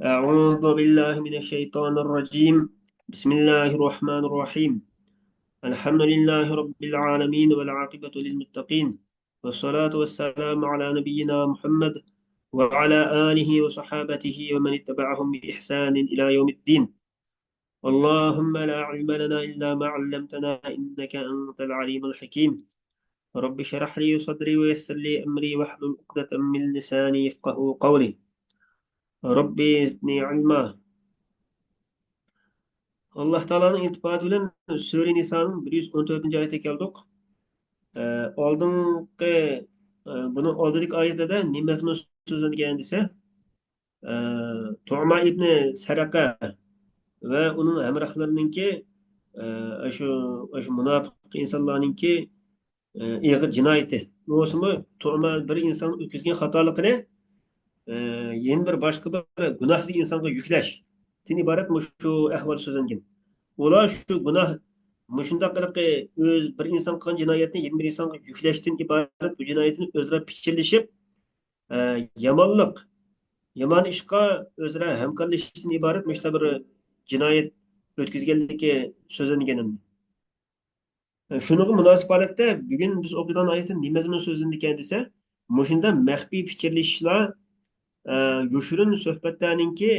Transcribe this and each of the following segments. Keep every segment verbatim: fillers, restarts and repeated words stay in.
أعوذ بالله من الشيطان الرجيم. بسم الله الرحمن الرحيم. الحمد لله رب العالمين والعاقبة للمتقين. والصلاة والسلام على نبينا محمد وعلى آله وصحابته ومن اتبعهم بإحسان إلى يوم الدين. اللهم لا علم لنا إلا ما علمتنا إنك أنت العليم الحكيم. رب اشرح لي صدري ويسر لي أمري واحلل عقدة من لساني يفقهوا قولي. رب زدني علما. ئاللاھ تائالانىڭ ئىلتىپاتى بىلەن سۈرە نىسانىڭ بىر يۈز ئون تۆتىنچى ئايىتىگە كەلدۇق. ئە، ئالدىنقى، ئە، بۇنىڭ ئالدىدىكى ئايەتلەردە نېمە مەزمۇن سۆزلەنگەن دېسە، ئە، تۇئما ئىبنى سەرەقە ۋە ئۇنىڭ ھەمراھلىرىنىڭكى، ئە، ئاشۇ، ئاشۇ مۇناپىق ئىنسانلارنىڭكى، ئە، ئېغىر جىنايىتى. بولسىمۇ تۇئما بىر ئىنسان ئۆتكۈزگەن خاتالىقىنى، ئە، يەنە بىر باشقا بىر گۇناھسىز ئىنسانغا يۈكلەشتىن ئىبارەت مۇشۇ ئەھۋال سۆزلەنگەن. ئۇلار شۇ گۇناھ، مۇشۇنداق ھېلىقى ئۆز بىر ئىنسان قىلغان جىنايەتنى يەنە بىر ئىنسانغا يۈكلەشتىن ئىبارەت بۇ جىنايەتنى ئۆزئارا پىچىرلىشىپ، ئە، يامانلىق، يامان ئىشقا ئۆزئارا ھەمكارلىشىشتىن ئىبارەت مۇشۇنداق بىر جىنايەت ئۆتكۈزگەنلىكى سۆزلەنگەن. شۇنىڭغا مۇناسىپ ھالەتتە بۈگۈن بىز ئوقۇيدىغان ئايەتتە نېمە مەزمۇن سۆزلىنىدىكەن دېسە، مۇشۇنداق مەخپىي پىچىرلىشىشلار، ئە، يوشۇرۇن سۆھبەتلەرنىڭكى،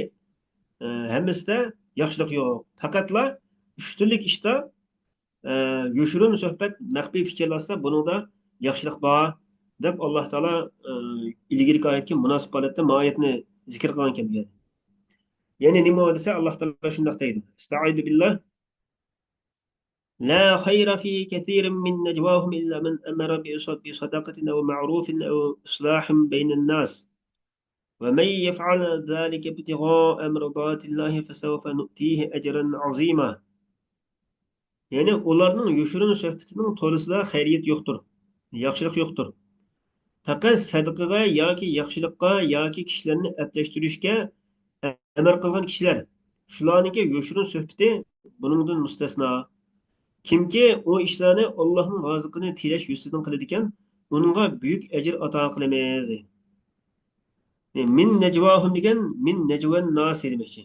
ئە، ھەممىسىدە ياخشىلىق يوق. پەقەتلا ئۈچ تۈرلۈك ئىشتا، ئە، يوشۇرۇن سۆھبەت، مەخپىي پىچىرلاشسا، بۇنىڭدا ياخشىلىق بار، دەپ ئاللاھ تائالا، ئە، ئىلگىرىكى ئايەتكە مۇناسىپ ھالەتتە ما ئايەتنى زىكىر قىلغانىكەن بۇ يەردە. يەنى نېمە دېسە، ئاللاھ تائالا شۇنداق دەيدۇ. ئەستەئىزۇ بىللاھ. لا خير في كثير من نجواهم إلا من أمر بص-، بصدقة أو معروف أو إصلاح بين الناس. ومن يفعل ذلك ابتغاء مرضات الله فسوف نؤتيه أجرا عظيما. يەنى ئۇلارنىڭ يوشۇرۇن سۆھبىتىنىڭ تولىسىدا خەيرىيەت يوقتۇر، ياخشىلىق يوقتۇر. پەقەت سەدىقىگە ياكى ياخشىلىققا ياكى كىشىلەرنى ئەپلەشتۈرۈشكە ئەمر قىلغان كىشىلەر، شۇلارنىڭكى يوشۇرۇن سۆھبىتى بۇنىڭدىن مۇستەسنا. كىمكى ئۇ ئىشلارنى ئاللاھنىڭ رازىلىقىنى تىلەش يۈزىسىدىن قىلىدىكەن، ئۇنىڭغا بۈيۈك ئەجىر ئاتا قىلىمىز. مىن نەجۋاھۇم دېگەن مىن نەجۋەن ناس دېمەكچى.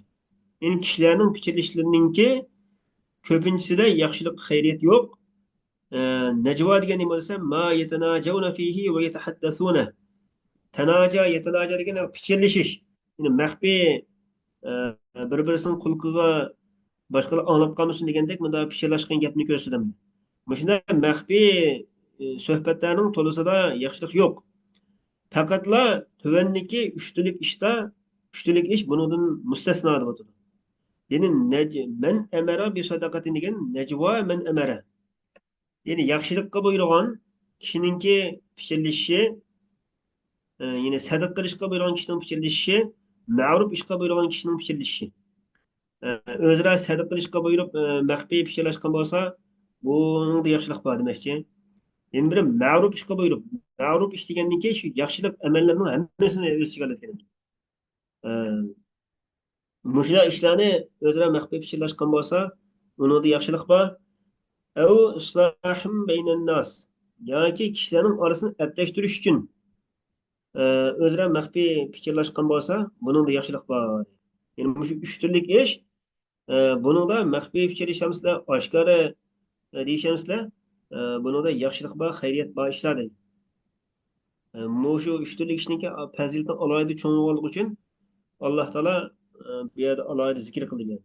يەنى كىشىلەرنىڭ پىچىرلىشىشلىرىنىڭكى كۆپىنچىسىدە ياخشىلىق، خەيرىيەت يوق. ئە، نەجۋا دېگەن نېمە دېسە، ما يەتەناجەۋنە فىھى ۋە يەتەھەددەسۇنە. تەناجا، يەتەناجا دېگەن پىچىرلىشىش. يەنى مەخپىي، ئە، بىر-بىرسىنىڭ قۇلىقىغا باشقىلار ئاڭلاپ قالمىسۇن دېگەندەك مۇنداق پىچىرلاشقان گەپنى كۆرسىتىدۇ. مۇشۇنداق مەخپىي، ئە، سۆھبەتلەرنىڭ تولىسىدا ياخشىلىق يوق. پەقەتلا تۆۋەندىكى ئۈچ تۈرلۈك ئىشتا، ئۈچ تۈرلۈك ئىش بۇنىڭدىن مۇستەسنا دەپ ئاتىدۇ. يەنى نەج-، مەن ئەمەرە بىسەدەقەتىن دېگەن نەجۋا مەن ئەمەرە. يەنى ياخشىلىققا بۇيرۇغان كىشىنىڭكى پىچىرلىشىشى، ئە، يەنى سەدىقە قىلىشقا بۇيرۇغان كىشىنىڭ پىچىرلىشىشى، مەرۇپ ئىشقا بۇيرۇغان كىشىنىڭ پىچىرلىشىشى. ئە، ئۆزئارا سەدىقە قىلىشقا بۇيرۇپ، ئە، مەخپىي پىچىرلاشقان بولسا، بۇنىڭدا ياخشىلىق بار دېمەكچى. يەنە بىرى مەرۇپ ئىشقا بۇيرۇپ، مەرۇپ ئىش دېگەندىن كېيىن شۇ ياخشىلىق ئەمەللىرىنىڭ ھەممىسىنى ئۆز ئىچىگە ئالىدىكەن. ئە، مۇشۇنداق ئىشلارنى ئۆزئارا مەخپىي پىچىرلاشقان بولسا، ئۇنىڭدا ياخشىلىق بار. ئەۋ ئىسلاھىم بەينەنناس، ياكى كىشىلەرنىڭ ئارىسىنى ئەپلەشتۈرۈش ئۈچۈن، ئە، ئۆزئارا مەخپىي پىچىرلاشقان بولسا، بۇنىڭدا ياخشىلىق بار. يەنى مۇشۇ ئۈچ تۈرلۈك ئىش، ئە، بۇنىڭدا مەخپىي پىچىرلىشامسىلەر، ئاشكارا، ئە، دېيىشەمسىلەر، ئە، بۇنىڭدا ياخشىلىق بار، خەيرىيەت بار ئىشلار دەيدۇ. ئە، مۇشۇ ئۈچ تۈرلۈك ئىشنىڭكى پەزىلىتىنىڭ ئالاھىدە چوڭ بولغانلىقى ئۈچۈن، ئاللاھ تائالا، ئە، بۇ يەردە ئالاھىدە زىكىر قىلدى.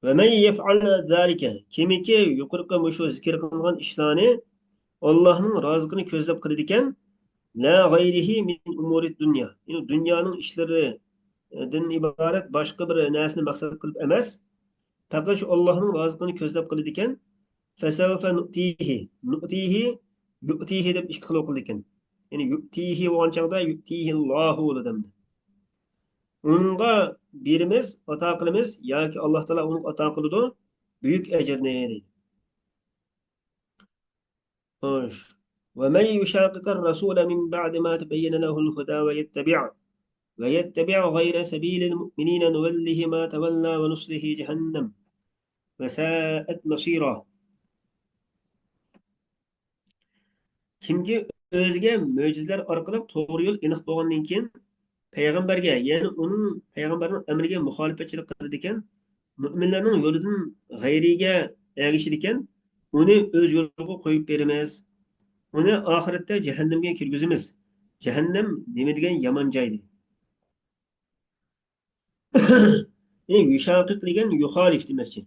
ۋە مەن يەفئەل زالىكە، كىمكى يۇقىرىقى مۇشۇ زىكىر قىلىنغان ئىشلارنى ئاللاھنىڭ رازىلىقىنى كۆزلەپ قىلىدىكەن، لا غەيرىھى مىن ئۇمۇرىد دۇنيا، يەنى دۇنيانىڭ ئىشلىرىدىن ئىبارەت باشقا بىر نەرسىنى مەقسەت قىلىپ ئەمەس، پەقەت شۇ ئاللاھنىڭ رازىلىقىنى كۆزلەپ قىلىدىكەن، فەسەۋفە نۇئتىھى، نۇئتىھى، يۇئتىھى دەپ ئىككى خىل ئوقۇلىدىكەن. يەنى يۇئتىھى بولغان چاغدا يۇئتىھىللاھۇ بولىدۇ ئەمدى. ئۇنىڭغا بېرىمىز، ئاتا قىلىمىز ياكى ئاللاھ تائالا ئۇنىڭغا ئاتا قىلىدۇ بۈيۈك ئەجىرنى، دەيدۇ. خوش. ومن يشاقق الرسول من بعد ما تبين له الهدى ويتبع، ويتبع غير سبيل المؤمنين نوله ما تولى ونصله جهنم وساءت مصيرا. كىمكى ئۆزىگە مۆجىزىلەر ئارقىلىق توغرا يول ئېنىق بولغاندىن كېيىن، پەيغەمبەرگە، يەنى ئۇنىڭ، پەيغەمبەرنىڭ ئەمرىگە مۇخالىپەتچىلىك قىلىدىكەن، مۆمىنلەرنىڭ يولىدىن غەيرىگە ئەگىشىدىكەن، ئۇنى ئۆز يولىغا قويۇپ بېرىمىز. ئۇنى ئاخىرەتتە جەھەننەمگە كىرگۈزىمىز. جەھەننەم نېمە دېگەن يامان جايدى. يەنى يۇشاقىق دېگەن يۇخالىف دېمەكچى.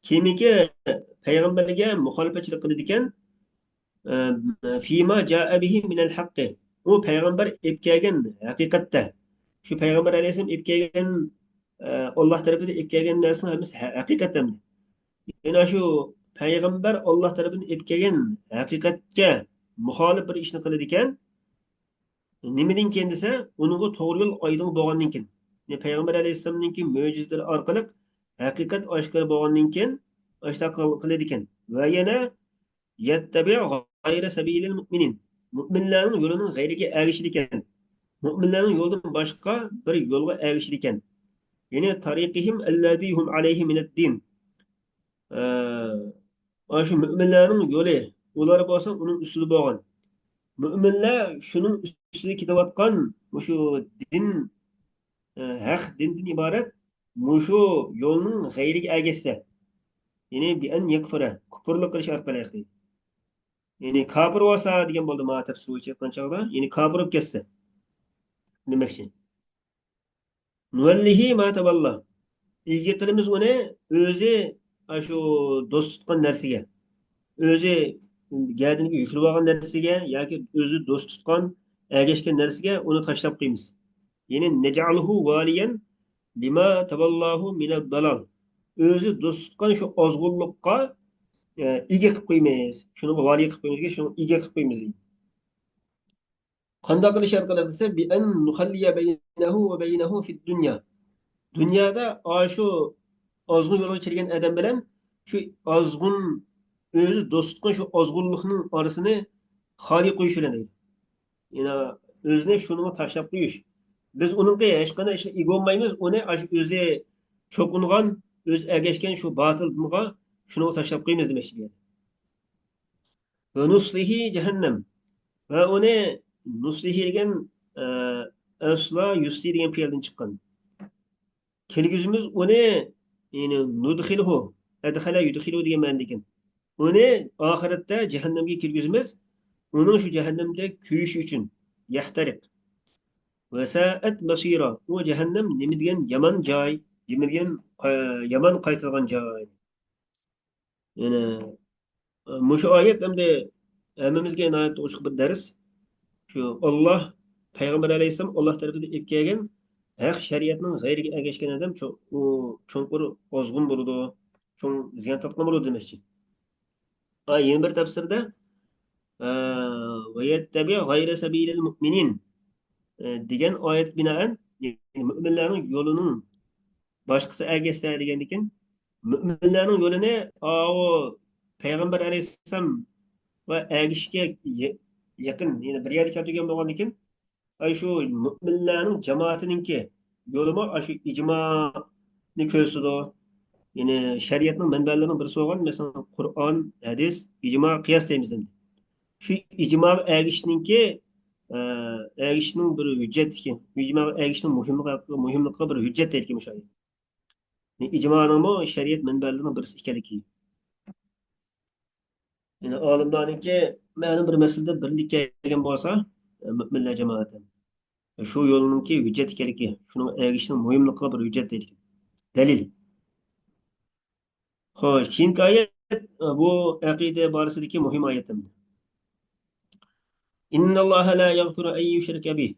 كىمكى پەيغەمبەرگە مۇخالىپەتچىلىك قىلىدىكەن، ئە، فيما جاء به من الحق. ئۇ پەيغەمبەر ئېلىپ كەلگەن ھەقىقەتتە، شۇ پەيغەمبەر ئەلەيھىسسالام ئېلىپ كەلگەن، ئە، ئاللا تەرىپىدىن ئېلىپ كەلگەن نەرسىنىڭ ھەممىسى ھە-، ھەقىقەت ئەمدى. يەنە شۇ پەيغەمبەر ئاللا تەرىپىدىن ئېلىپ كەلگەن ھەقىقەتكە مۇخالىپ بىر ئىشنى قىلىدىكەن. نېمىدىن كېيىن دېسە، ئۇنىڭغا توغرا يول ئايدىڭ بولغاندىن كېيىن. يەنى پەيغەمبەر ئەلەيھىسسالامنىڭكى مۆجىزىلىرى ئارقىلىق ھەقىقەت ئاشكارا بولغاندىن كېيىن، ئاشۇنداق قىل-، قىلىدىكەن. ۋە يەنە يەتتەبىئ غايرە سەبىلىل مۇئمىنىن. مۆمىنلەرنىڭ يولىنىڭ غەيرىگە ئەگىشىدىكەن. مۆمىنلەرنىڭ يولىدىن باشقا بىر يولغا ئەگىشىدىكەن. يەنى تارىقىھىم ئەللەزى ھۇم ئەلەيھى مىنەددىن. ئە، ئاشۇ مۆمىنلەرنىڭ يولى، ئۇلار بولسا ئۇنىڭ ئۈستىدە بولغان. مۆمىنلەر شۇنىڭ ئۈستىدە كېتىۋاتقان مۇشۇ دىن، ئە، ھەق دىندىن ئىبارەت مۇشۇ يولنىڭ غەيرىگە ئەگەشسە، يەنى بىئەن يەكفۇرە، كۇپۇرلۇق قىلىش ئارقىلىق، يەنى كاپىر بولسا دېگەن بولدى، ما تەپسىر بويىچە ئېيتقان چاغدا، يەنى كاپىر بولۇپ كەتسە دېمەكچى. نۇۋەللىھى ما تەۋەللا. ئىگە قىلىمىز ئۇنى ئۆزى ئاشۇ دوست تۇتقان نەرسىگە. ئۆزى گەدىنىگە يۈكلىۋالغان نەرسىگە ياكى ئۆزى دوست تۇتقان، ئەگەشكەن نەرسىگە ئۇنى تاشلاپ قويىمىز. يەنى نەجئەلھۇ ۋالىيەن لىما تەۋەللاھۇ مىنەد دالال. ئۆزى دوست تۇتقان شۇ ئازغۇنلۇققا، ئە، ئىگە قىلىپ قويىمىز. شۇنىڭغا ۋالىي قىلىپ قويىمىز، شۇنىڭغا ئىگە قىلىپ قويىمىز. قانداق قىلىش ئارقىلىق دېسە، بىئەن نۇخەللىيە بەينەھۇ ۋە بەينەھۇ فىد دۇنيا. دۇنيادا ئاشۇ ئازغۇن يولغا كىرگەن ئادەم بىلەن شۇ ئازغۇن، ئۆزى دوست تۇتقان شۇ ئازغۇنلۇقنىڭ ئارىسىنى خالىي قويۇش بىلەن دەيدۇ. يەنى ئۆزىنى شۇنىڭغا تاشلاپ قويۇش. بىز ئۇنىڭغا ھېچقانداق ئىشقا ئىگە بولمايمىز، ئۇنى ئاشۇ ئۆزى چوقۇنغان، ئۆزى ئەگەشكەن شۇ باتىل دىنغا شۇنىڭغا تاشلاپ قويىمىز دېمەكچى بۇ يەردە. ۋە نۇسلىھى جەھەننەم. ۋە ئۇنى نۇسلىھى دېگەن، ئە، ئەسلا يۇسلى دېگەن پېئىلدىن چىققان. كىرگۈزىمىز ئۇنى، يەنى نۇدخىلھۇ، ئەدخەلە يۇدخىلۇ دېگەن مەنىدىكەن. ئۇنى ئاخىرەتتە جەھەننەمگە كىرگۈزىمىز، ئۇنىڭ شۇ جەھەننەمدە كۆيۈشى ئۈچۈن، يەھتەرىق. ۋە سائەت مەسىرا، ئۇ جەھەننەم نېمە دېگەن يامان جاي، نېمە دېگەن، ئە، يامان قايتىدىغان جاي. يەنى، مۇشۇ ئايەت ئەمدى ھەممىمىزگە ناھايىتى ئوچۇق بىر دەرس. شۇ ئاللا، پەيغەمبەر ئەلەيھىسسالام ئاللا تەرىپىدىن ئېلىپ كەلگەن ھەق شەرىئەتنىڭ غەيرىگە ئەگەشكەن ئادەم چو-، ئۇ چوڭقۇر ئازغۇن بولىدۇ، چوڭ زىيان تارتقان بولىدۇ دېمەكچى. ئا، يەنە بىر تەپسىردە، ئە، ۋە يەتتەبىئ غەيرە سەبىلىل مۇئمىنىن، ئە، دېگەن ئايەتكە بىنائەن، يەنى مۆمىنلەرنىڭ يولىنىڭ باشقىسى ئەگەشسە دېگەندىكىن، مۆمىنلەرنىڭ يولىنى ئاۋۇ پەيغەمبەر ئەلەيھىسسالام ۋە ئەگىشىگە يېقىن، يەنى بىر يەرگە كەلتۈرگەن بولغاندىكىن، ئاي شۇ مۆمىنلەرنىڭ جامائىتىنىڭكى يولىمۇ ئاشۇ ئىجمانى كۆرسىتىدۇ. يەنى شەرىئەتنىڭ مەنبەلىرىنىڭ بىرسى بولغان، مەسىلەن، قۇرئان، ھەدىس، ئىجما، قىياس دەيمىز ئەمدى. شۇ ئىجماغا ئەگىشىشنىڭكى، ئە، ئەگىشىشنىڭ بىر ھۆججەتلىكى، ئىجماغا ئەگىشىشنىڭ مۇھىملىقى، مۇھىملىقىغا بىر ھۆججەت دەيدىكەن مۇشۇ ئايەت. ئىجمانىڭمۇ شەرىئەت مەنبەلىرىنىڭ بىرسى ئىكەنلىكى. يەنى ئالىملارنىڭكى مەلۇم بىر مەسىلىدە بىرلىككە كەلگەن بولسا، مۆمىنلەر جامائەتى شۇ يولنىڭكى ھۆججەت ئىكەنلىكى، شۇنىڭ ئەگىشىشنىڭ مۇھىملىقىغا بىر ھۆججەت دەيدىكەن. دەلىل. خوش، كېيىنكى ئايەت، بۇ ئەقىدە بارىسىدىكى مۇھىم ئايەت ئەمدى. إن الله لا يغفر أن يشرك به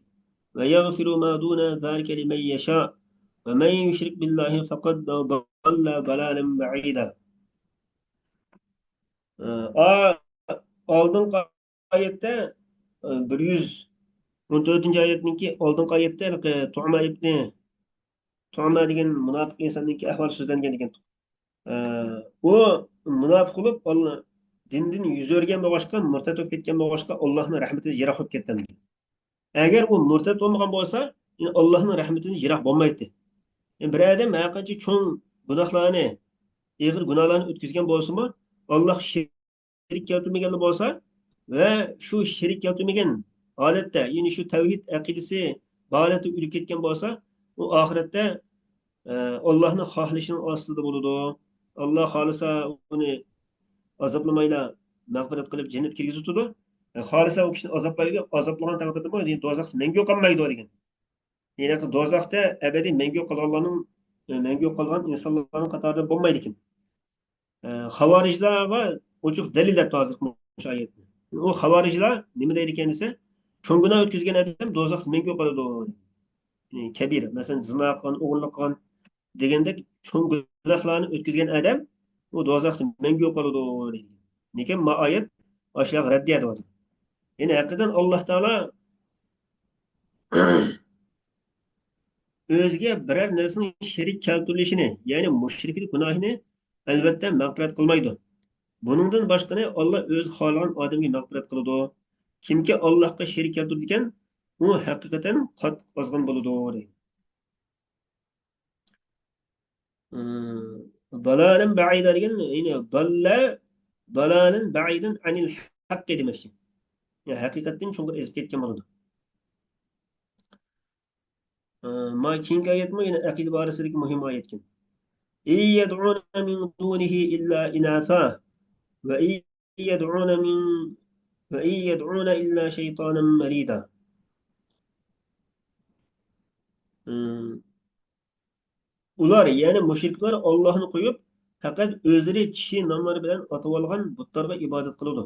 ويغفر ما دون ذلك لمن يشاء ومن يشرك بالله فقد ضل ضلالا بعيدا. ئا، ئالدىنقى ئايەتتە، بىر يۈز ئون تۆتىنچى ئايەتنىڭكى ئالدىنقى ئايەتتە ھېلىقى تۇئما ئىبنى، تۇئما دېگەن مۇناپىق ئىنساننىڭكى ئەھۋالى سۆزلەنگەن ئىكەن. ئە، ئۇ مۇناپىق بولۇپ، ئاللا، دىندىن يۈز ئۆرۈگەن بولغاچقا، مۇرتەت بولۇپ كەتكەن بولغاچقا، ئاللانىڭ رەھمىتىدىن يىراق بولۇپ كەتتى. ئەگەر ئۇ مۇرتەت بولمىغان بولسا، يەنى ئاللانىڭ رەھمىتىدىن يىراق بولمايتتى. يەنى بىر ئادەم ھەرقانچە چوڭ گۇناھلارنى، ئېغىر گۇناھلارنى ئۆتكۈزگەن بولسىمۇ، ئاللاغا شېرىك كەلتۈرمىگەنلا بولسا ۋە شۇ شېرىك كەلتۈرمىگەن ھالەتتە، يەنى شۇ تەۋھىد ئەقىدىسى بۇ ھالەتتە ئۆلۈپ كەتكەن بولسا، ئۇ ئاخىرەتتە، ئە، ئاللاھنىڭ خاھىشىنىڭ ئاستىدا بولىدۇ. ئاللا خالىسا ئۇنى ئازابلىمايلا مەغپىرەت قىلىپ جەننەتكە كىرگۈزۈۋېتىدۇ. ئە، خالىسا ئۇ كىشىنى ئازابلايدۇ، ئازابلىغان تەقدىردىمۇ، يەنى دوزاختا مەڭگۈ قالمايدۇ دېگەن. يەنى دوزاختا ئەبەدىي مەڭگۈ قالغانلارنىڭ، مەڭگۈ قالغان ئىنسانلارنىڭ قاتارىدا بولمايدىكەن. ئە، خاۋارىجلارغا ئوچۇق دەلىل دەپتۇ ھازىرقى مۇشۇ ئايەتنى. ئۇ خاۋارىجلار نېمە دەيدىكەن دېسە، چوڭ گۇناھ ئۆتكۈزگەن ئادەم دوزاختا مەڭگۈ قالىدۇ. يەنى كەبىر، مەسىلەن، زىنا قىلغان، ئوغرىلىق قىلغان دېگەندەك چوڭ گۇناھلارنى ئۆتكۈزگەن ئادەم ئۇ دوزاختا مەڭگۈ قالىدۇ دەيدۇ. لېكىن ما ئايەت ئاشۇلارغا رەددىيە دەۋاتىدۇ. يەنى ھەقىقەتەن ئاللا تائالا ئۆزىگە بىرەر نەرسىنىڭ شېرىك كەلتۈرۈلۈشىنى، يەنى مۇشرىكلىك گۇناھىنى ئەلۋەتتە مەغپىرەت قىلمايدۇ. بۇنىڭدىن باشقىنى ئاللا ئۆزى خالىغان ئادەمگە مەغپىرەت قىلىدۇ. كىمكى ئاللاھقا شېرىك كەلتۈرىدىكەن، ئۇ ھەقىقەتەن قاتتىق ئازغان بولىدۇ، دەيدۇ. ئىم، ضلالًا بعيدا دېگەن، يەنى ضل ضلالا بعيدا عن الحق دېمەكچى. يەنى ھەقىقەتتىن چوڭقۇر ئېزىپ كەتكەن بولىدۇ. ئىم، ما كېيىنكى ئايەتمۇ يەنە ئەقىدە بارىسىدىكى مۇھىم ئايەتكەن. إن يدعون من دونه إلا إناثا وإن يدعون من وإن يدعون إلا شيطانا مريدا. ئىم، ئۇلار، يەنى مۇشرىكلار ئاللاھنى قويۇپ، پەقەت ئۆزلىرى چىشى ناملىرى بىلەن ئاتىۋالغان بۇتلارغا ئىبادەت قىلىدۇ.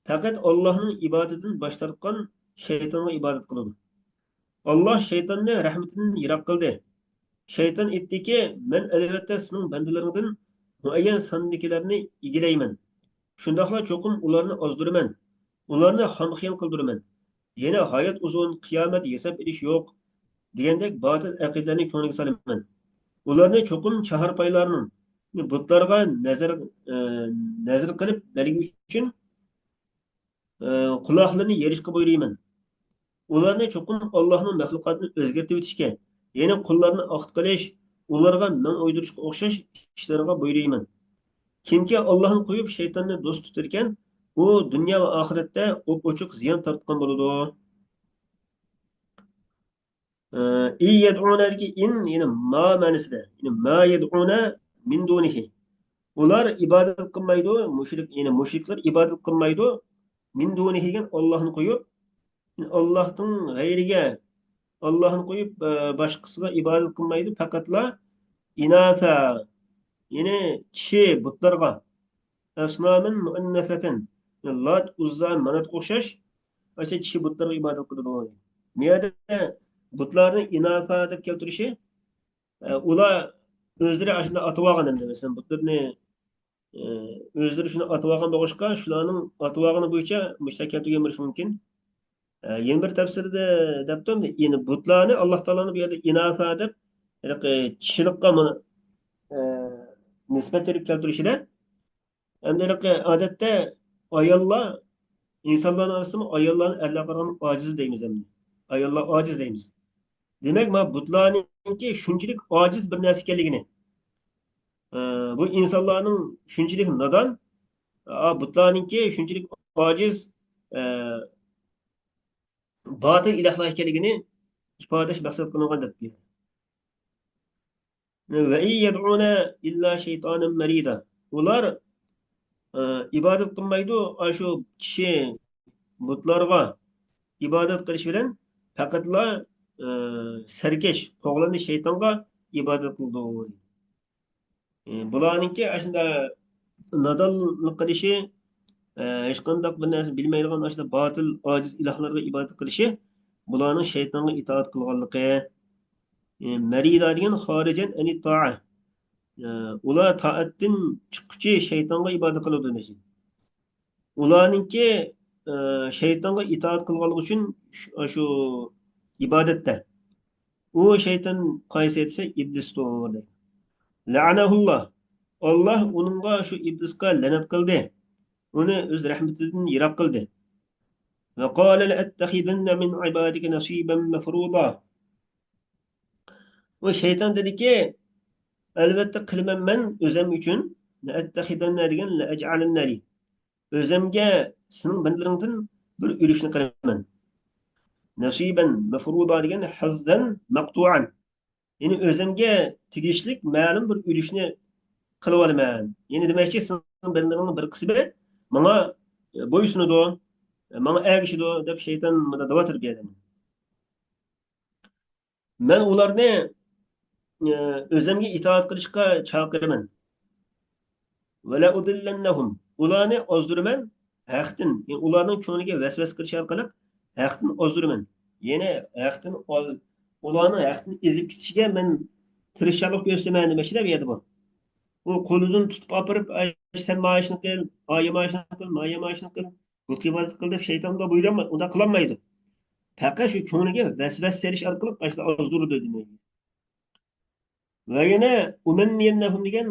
پەقەت ئاللاھنىڭ ئىبادىتىدىن باش تارتقان شەيتانغا ئىبادەت قىلىدۇ. ئاللاھ شەيتاننى رەھمىتىدىن يىراق قىلدى. شەيتان ئېيتتىكى، مەن ئەلۋەتتە سېنىڭ بەندىلىرىڭدىن مۇئەييەن ساندىكىلەرنى ئىگىلەيمەن. شۇنداقلا چوقۇم ئۇلارنى ئازدۇرىمەن. ئۇلارنى خام-خىيال قىلدۇرىمەن. يەنە ھايات ئۇزۇن، قىيامەت، ھېساب ئېلىش يوق دېگەندەك باتىل ئەقىدىلەرنى كۆڭلىگە سالىمەن. ئۇلارنى چوقۇم چاھارپايلارنىڭ بۇتلارغا نەزەر، ئە، نەزەر قىلىپ بەرگۈچى ئۈچۈن، ئە، قۇلاقلىرىنى يېرىشقا بۇيرۇيمەن. ئۇلارنى چوقۇم ئاللاھنىڭ مەخلۇقاتىنى ئۆزگەرتىۋېتىشكە، يەنى قۇللارنى ئاختا قىلىش، ئۇلارغا مىڭ ئويدۇرۇشقا ئوخشاش ئىشلارغا بۇيرۇيمەن. كىمكى ئاللاھنى قويۇپ شەيتاننى دوست تۇتىدىكەن، ئۇ دۇنيا ۋە ئاخىرەتتە ئوپئوچۇق زىيان تارتقان بولىدۇ. ئى، ئى يەدئۇنەدىكى ئىن، يەنى ما مەنىسىدە. يەنى ما يەدئۇنە مىن دۇنىھى. ئۇلار ئىبادەت قىلمايدۇ، مۇشرىك، يەنى مۇشرىكلار ئىبادەت قىلمايدۇ. مىن دۇنىھى دېگەن ئاللاھنى قويۇپ، ئاللاھنىڭ غەيرىگە، ئاللاھنى قويۇپ، ئە، باشقىسىغا ئىبادەت قىلمايدۇ. پەقەتلا ئىناسا، يەنى چىشى بۇتلارغا، ئەسنامەن مۇئەننەسەتەن، لات، ئۇززا، ماناتقا ئوخشاش ئاشۇ چىشى بۇتلارغا ئىبادەت قىلىدۇ. بۇ يەردە بۇتلارنى ئىناسا دەپ كەلتۈرۈشى، ئە، ئۇلار ئۆزلىرى ئاشۇنداق ئاتىۋالغان ئەمدى، مەسىلەن، بۇتلىرىنى، ئە، ئۆزلىرى شۇنداق ئاتىۋالغان بولغاچقا، شۇلارنىڭ ئاتىۋالغىنى بويىچە مۇشۇنداق كەلتۈرگەن بولۇشى مۇمكىن. ئە، يەنە بىر تەپسىرىدە دەپتۇ، يەنى بۇتلارنى ئاللاھ تائالانى بۇ يەردە ئىناسا دەپ، ھېلىقى چىشىلىققا مانا، ئە، نىسبەت بېرىپ كەلتۈرۈشىدە، ئەمدى ھېلىقى ئادەتتە ئاياللار، ئىنسانلارنىڭ ئارىسىدىمۇ ئاياللارنى ئەرلەرگە قارىغاندا ئاجىز دەيمىز ئەمدى. ئاياللار ئاجىز دەيمىز. دېمەك، مانا بۇتلارنىڭكى شۇنچىلىك ئاجىز بىر نەرسە ئىكەنلىكىنى، ئە، بۇ ئىنسانلارنىڭ شۇنچىلىك نادان، ئا، بۇتلارنىڭكى شۇنچىلىك ئاجىز، ئە، باتىل ئىلاھلار ئىكەنلىكىنى ئىپادىلەش مەقسەت قىلىنغان دەپ. ۋە ئىن يەدئۇنە ئىللا شەيتانەن مەرىدا. ئۇلار، ئە، ئىبادەت قىلمايدۇ، ئاشۇ چىشى بۇتلارغا ئىبادەت قىلىش بىلەن پەقەتلا، ئە، سەركەش، قوغلاندى شەيتانغا ئىبادەت قىلىدۇ. ئە، بۇلارنىڭكى ئاشۇنداق نادانلىق قىلىشى، ئە، ھېچقانداق بىر نەرسە بىلمەيدىغان ئاشۇنداق باتىل، ئاجىز ئىلاھلارغا ئىبادەت قىلىشى بۇلارنىڭ شەيتانغا ئىتائەت قىلغانلىقى. ئە، مەرىدا دېگەن خارىجەن ئەنىت تائە. ئە، ئۇلار تائەتتىن چىققۇچى شەيتانغا ئىبادەت قىلىدۇ دېمەكچى. ئۇلارنىڭكى، ئە، شەيتانغا ئىتائەت قىلغانلىقى ئۈچۈن شۇ، شۇ ئىبادەتتە. ئۇ شەيتان قايسى دېسە ئىبلىستۇر دەيدۇ. لەئەنەھۇللا. ئاللا ئۇنىڭغا، شۇ ئىبلىسقا لەنەت قىلدى. ئۇنى ئۆز رەھمىتىدىن يىراق قىلدى. ۋە قالە لەئەتتەخىزەننە مىن ئىبادىكە نەسىبەن مەفرۇدا. ئۇ شەيتان دېدىكى، ئەلۋەتتە قىلىمەن مەن ئۆزۈم ئۈچۈن، لەئەتتەخىزەننە دېگەن لەئەجئەلەننە دەيدۇ. ئۆزۈمگە سېنىڭ بەندىلىرىڭدىن بىر ئۈلۈشنى قىلىمەن. نصيبا مفروضا دېگەن ھەززەن مەقتۇئەن. يەنى ئۆزۈمگە تېگىشلىك مەلۇم بىر ئۈلۈشنى قىلىۋالىمەن. يەنى دېمەكچى، سېنىڭ بەندىلىرىڭنىڭ بىر قىسمى ماڭا بويسۇنىدۇ، ماڭا ئەگىشىدۇ، دەپ شەيتان مۇنداق دەۋاتىدۇ بۇ يەردە. مەن ئۇلارنى، ئە، ئۆزۈمگە ئىتائەت قىلىشقا چاقىرىمەن. ولأضلنهم، ئۇلارنى ئازدۇرىمەن ھەقتىن، يەنى ئۇلارنىڭ كۆڭلىگە ۋەسۋەسە قىلىش ئارقىلىق ھەقتىن ئازدۇرىمەن. يەنى ھەقتىن ئاز-، ئۇلارنىڭ ھەقتىن ئېزىپ كېتىشىگە مەن تىرىشچانلىق كۆرسىتىمەن دېمەكچىدە بۇ يەردە بۇ. ئۇ قولىدىن تۇتۇپ ئاپىرىپ، ئاي، سەن مانا شۇنى قىل، ئايە مانا شۇنى قىل، مايە مانا شۇنى قىل، بۇت ئىبادەت قىل دەپ شەيتانغا بۇيرۇلماي، ئۇنداق قىلالمايدۇ. پەقەت شۇ كۆڭلىگە ۋەسۋەسە سېلىش ئارقىلىق ئاشۇنداق ئازدۇرىدۇ دېمەك. ۋە يەنە ئۇمەننىيەننەھۇم دېگەن،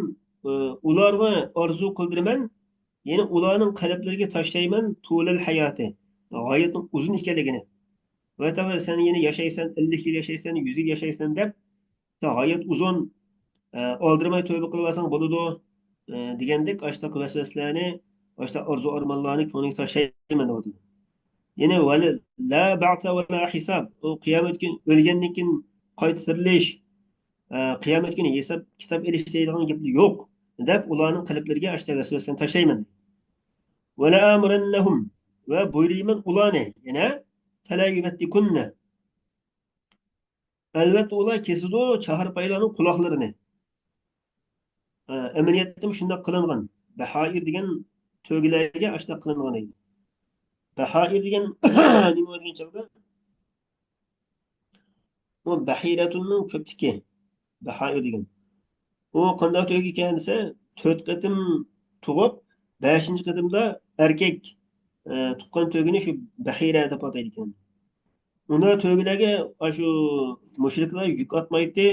ئۇلارغا ئارزۇ قىلدۇرىمەن، يەنى ئۇلارنىڭ قەلبلىرىگە تاشلايمەن تۇلەل ھاياتى، ھاياتنىڭ ئۇزۇن ئىكەنلىكىنى. ۋە تېخى سەن يەنە ياشايسەن، ئەللىك يىل ياشايسەن، يۈز يىل ياشايسەن دەپ، ھايات ئۇزۇن، ئە، ئالدىرىماي تۆبە قىلىۋالساڭ بولىدۇ، ئە، دېگەندەك ئاشۇنداق ۋەسۋەسىلەرنى ئاشۇنداق ئارزۇ ئارمانلارنى كۆڭلىگە تاشلايمەن دەۋاتىدۇ. يەنى ۋەلە، لا بەئسە ۋەلا ھىساب. ئۇ قىيامەت كۈنى ئۆلگەندىن كېيىن قايتا تىرىلىش، ئە، قىيامەت كۈنى ھېساب كىتاب ئېلىش دەيدىغان گەپ يوق، دەپ ئۇلارنىڭ قەلبلىرىگە ئاشۇنداق ۋەسۋەسىلەرنى تاشلايمەن. ۋەلەئامۇرەننەھۇم، ۋە بۇيرۇيمەن ئۇلارنى، يەنە، فەلا يۇبەتتىكۇننە. ئەلۋەتتە ئۇلار كېسىدۇ چاھارپايلارنىڭ قۇلاقلىرىنى. ئە، ئەمەلىيەتتىمۇ شۇنداق قىلىنغان. بەھائىر دېگەن تۆگىلەرگە ئاشۇنداق قىلىنغان ئىدى. بەھائىر دېگەن نېمە دېگەن چاغدا؟ ئۇ بەھىرەتۇننىڭ كۆپلۈكى. بەھائىر دېگەن. ئۇ قانداق تۆگە ئىكەن دېسە، تۆت قېتىم تۇغۇپ، بەشىنچى قېتىمدا ئەركەك، ئە، تۇغقان تۆگىنى شۇ بەھىرە دەپ ئاتايدىكەن. ئۇنداق تۆگىلەرگە ئاشۇ مۇشرىكلار يۈك ئاتمايتتى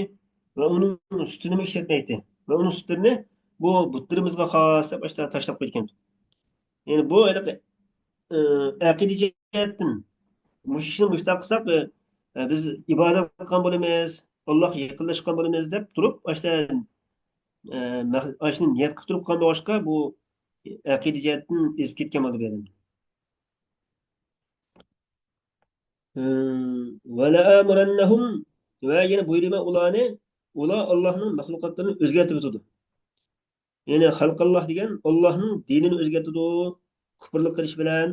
ۋە ئۇنىڭ سۈتىنىمۇ ئىشلەتمەيتتى. ۋە ئۇنىڭ سۈتلىرىنى بۇ بۇتلىرىمىزغا خاس دەپ ئاشۇنداق تاشلاپ قويىدىكەن. يەنى بۇ ھېلىقى، ئە، ئەقىدە جەھەتتىن مۇشۇ ئىشنى مۇشۇنداق قىلساق، ئە، بىز ئىبادەت قىلغان بولىمىز، ئاللاھقا يېقىنلاشقان بولىمىز دەپ تۇرۇپ، ئاشۇنداق، ئە، مەق-، ئاشۇنى نىيەت قىلىپ تۇرۇپ قىلغان بولغاچقا، بۇ ئەقىدە جەھەتتىن ئېزىپ كەتكەن بولدى بۇ ئادەم. ۋەلەئامۇرەننەھۇم، ۋە يەنە بۇيرۇيمەن ئۇلارنى، ئۇلار ئاللاھنىڭ مەخلۇقاتلىرىنى ئۆزگەرتىۋېتىدۇ. يەنى خەلقەللاھ دېگەن ئاللاھنىڭ دىنىنى ئۆزگەرتىدۇ، كۇپۇرلۇق قىلىش بىلەن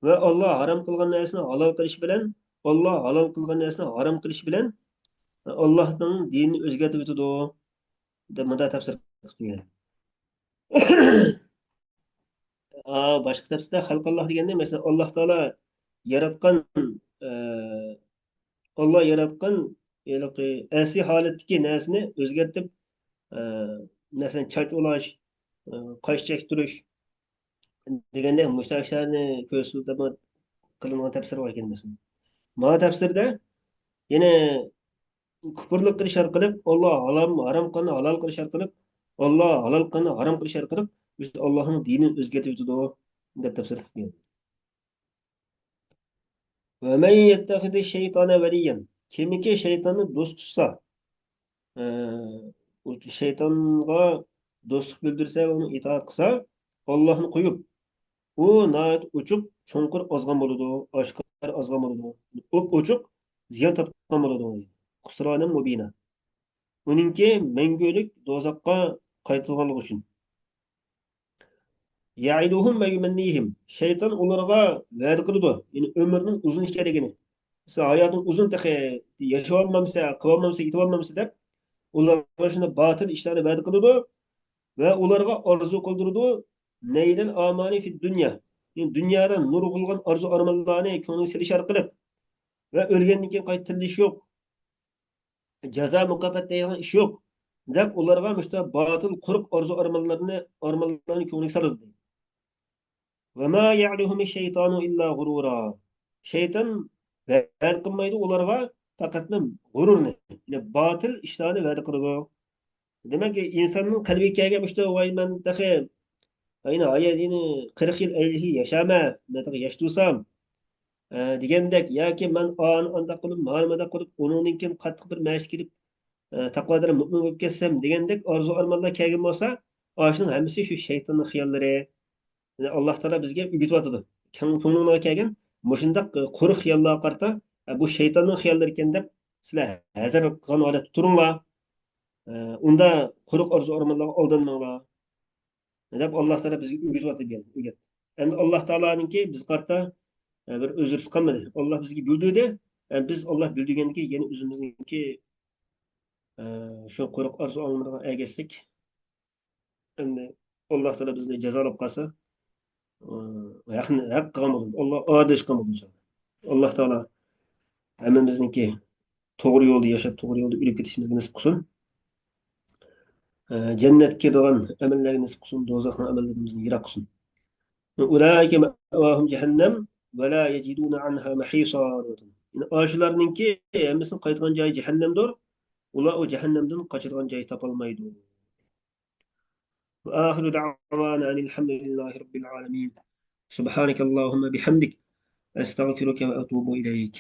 ۋە ئاللاھ ھارام قىلغان نەرسىنى ھالال قىلىش بىلەن، ئاللاھ ھالال قىلغان نەرسىنى ھارام قىلىش بىلەن ئاللاھنىڭ دىنىنى ئۆزگەرتىۋېتىدۇ، دەپ مۇنداق تەپسىر قىلىپ بەرگەن. ئا، باشقا تەپسىردە خەلقەللاھ دېگەندە، مەسىلەن، ئاللاھ تائالا ياراتقان، ئە، ئاللاھ ياراتقان ھېلىقى ئەسلى ھالەتتىكى نەرسىنى ئۆزگەرتىپ، ئە، مەسىلەن، چاچ ئۇلاش، ئە، قاش چەكتۈرۈش دېگەندەك مۇشۇنداق ئىشلارنى كۆرسىتىپ قىلىنغان تەپسىر بار ئىكەن، مەسىلەن. مانا تەپسىردە يەنە كۇپۇرلۇق قىلىش ئارقىلىق، ئاللاھ ھالال، ھارام قىلغاننى ھالال قىلىش ئارقىلىق، ئاللاھ ھالال قىلغاننى ھارام قىلىش ئارقىلىق بىز ئاللاھنىڭ دىنىنى ئۆزگەرتىۋېتىدۇ، دەپ تەپسىر قىلغان. ومن يتخذ الشيطان وليا، كىمكى شەيتاننى دوست تۇتسا، ئە، ئۇ شەيتانغا دوستلۇق بىلدۈرسە ۋە ئۇنىڭ ئىتائەت قىلسا، ئاللاھنى قويۇپ، ئۇ ناھايىتى ئوچۇق، چوڭقۇر ئازغان بولىدۇ، ئاشكارا ئازغان بولىدۇ، ئوپئوچۇق زىيان تارتقان بولىدۇ. خۇسرانا مۇبىنا. ئۇنىڭكى مەڭگۈلۈك دوزاخقا قايتىدىغانلىقى ئۈچۈن. يعدهم ويمنيهم، شەيتان ئۇلارغا ۋەدە قىلىدۇ، يەنى ئۆمرىنىڭ ئۇزۇن ئىكەنلىكىنى، مەسىلەن، ھاياتىڭ ئۇزۇن تېخى، ياشىۋالمامسەن، قىلىۋالمامسەن، يېتىۋالمامسەن دەپ، ئۇلارغا شۇنداق باتىل ئىشلارنى ۋەدە قىلىدۇ ۋە ئۇلارغا ئارزۇ قىلدۇرىدۇ، نيل الآمال في الدنيا، يەنى دۇنيادا نۇرغۇنلىغان ئارزۇ ئارمانلارنى كۆڭلىگە سېلىش ئارقىلىق ۋە ئۆلگەندىن كېيىن قايتا تىرىلىش يوق، جازا مۇكاپات دەيدىغان ئىش يوق، دەپ ئۇلارغا مۇشۇنداق باتىل، قۇرۇق ئارزۇ ئارمانلارنى، ئارمانلارنى كۆڭلىگە سالىدۇ. وما يعدهم الشيطان إلا غرورا. شەيتان ۋەدە قىلمايدۇ ئۇلارغا، پەقەتلا غۇرۇرنى، يەنى باتىل ئىشلارنى ۋەدە قىلىدۇ. دېمەك، ئىنساننىڭ قەلبىگە كەلگەن مۇشۇ، ۋاي، مەن تېخى، ئەينى، ھايا-، يەنى قىرىق يىل، ئەللىك يىل ياشارمەن، مەن تېخى ياش تۇرسام، ئە، دېگەندەك، ياكى مەن ئانى ئانداق قىلىپ، مانى مۇنداق قىلىپ، ئۇنىڭدىن كېيىن قاتتىق بىر مەشىققە كېلىپ، ئە، تەقۋادار مۆمىن بولۇپ كەتسەم دېگەندەك ئارزۇ ئارمانلار كەلگەن بولسا، ئاشۇنىڭ ھەممىسى شۇ شەيتاننىڭ خىياللىرى. يەنى ئاللاھ تائالا بىزگە ئۆگىتىۋاتىدۇ. كۆڭلۈڭلارغا كەلگەن مۇشۇنداق قۇرۇق خىياللارغا قارىتا، بۇ شەيتاننىڭ خىياللىرى ئىكەن دەپ، سىلەر ھەزەر قىلغان ھالەتتە تۇرۇڭلار. ئۇندا قۇرۇق ئارزۇ ئارمانلارغا ئالدانماڭلار. دەپ ئاللا تائالا بىزگە ئۆگىتىۋاتىدىكەن، ئۆگەت. ئەمدى ئاللا تائالانىڭكى بىزگە قارىتا، ئە، بىر ئۆزرىسى قالمىدى. ئاللا بىزگە بىلدۈردى. ئەمدى بىز ئاللا بىلدۈرگەندىكى يەنە ئۆزىمىزنىڭكى، ئە، شۇ قۇرۇق ئارزۇ ئالمىدىغان ئەگەشسەك، ئەمدى ئاللا تائالا بىزنى جازالاپ قالسا، ئە، ھەقنى ھەق قىلغان بولىدۇ. ئاللا ئادىل قىلغان بولىدۇ ئىنشاللا. ئاللا تائالا ھەممىمىزنىڭكى توغرا يولدا ياشاپ، توغرا يولدا ئۆلۈپ كېتىشىمىزگە نېسىپ قىلسۇن. ئە، جەننەتكە كىرىدىغان ئەمەللەرگە نېسىپ قىلسۇن، دوزاخنىڭ ئەمەللىرىمىزدىن يىراق قىلسۇن. ئۇلائىكە مەئۋاھۇم جەھەننەم ۋە لا يەجىدۇنە ئەنھا مەھىسا. يەنى ئاشۇلارنىڭكى ھەممىسىنىڭ قايتىدىغان جايى جەھەننەمدۇر. ئۇلار ئۇ جەھەننەمدىن قاچىدىغان جاي تاپالمايدۇ. وآخر دعوانا أن الحمد لله رب العالمين. سبحانك اللهم بحمدك، أستغفرك وأتوب إليك.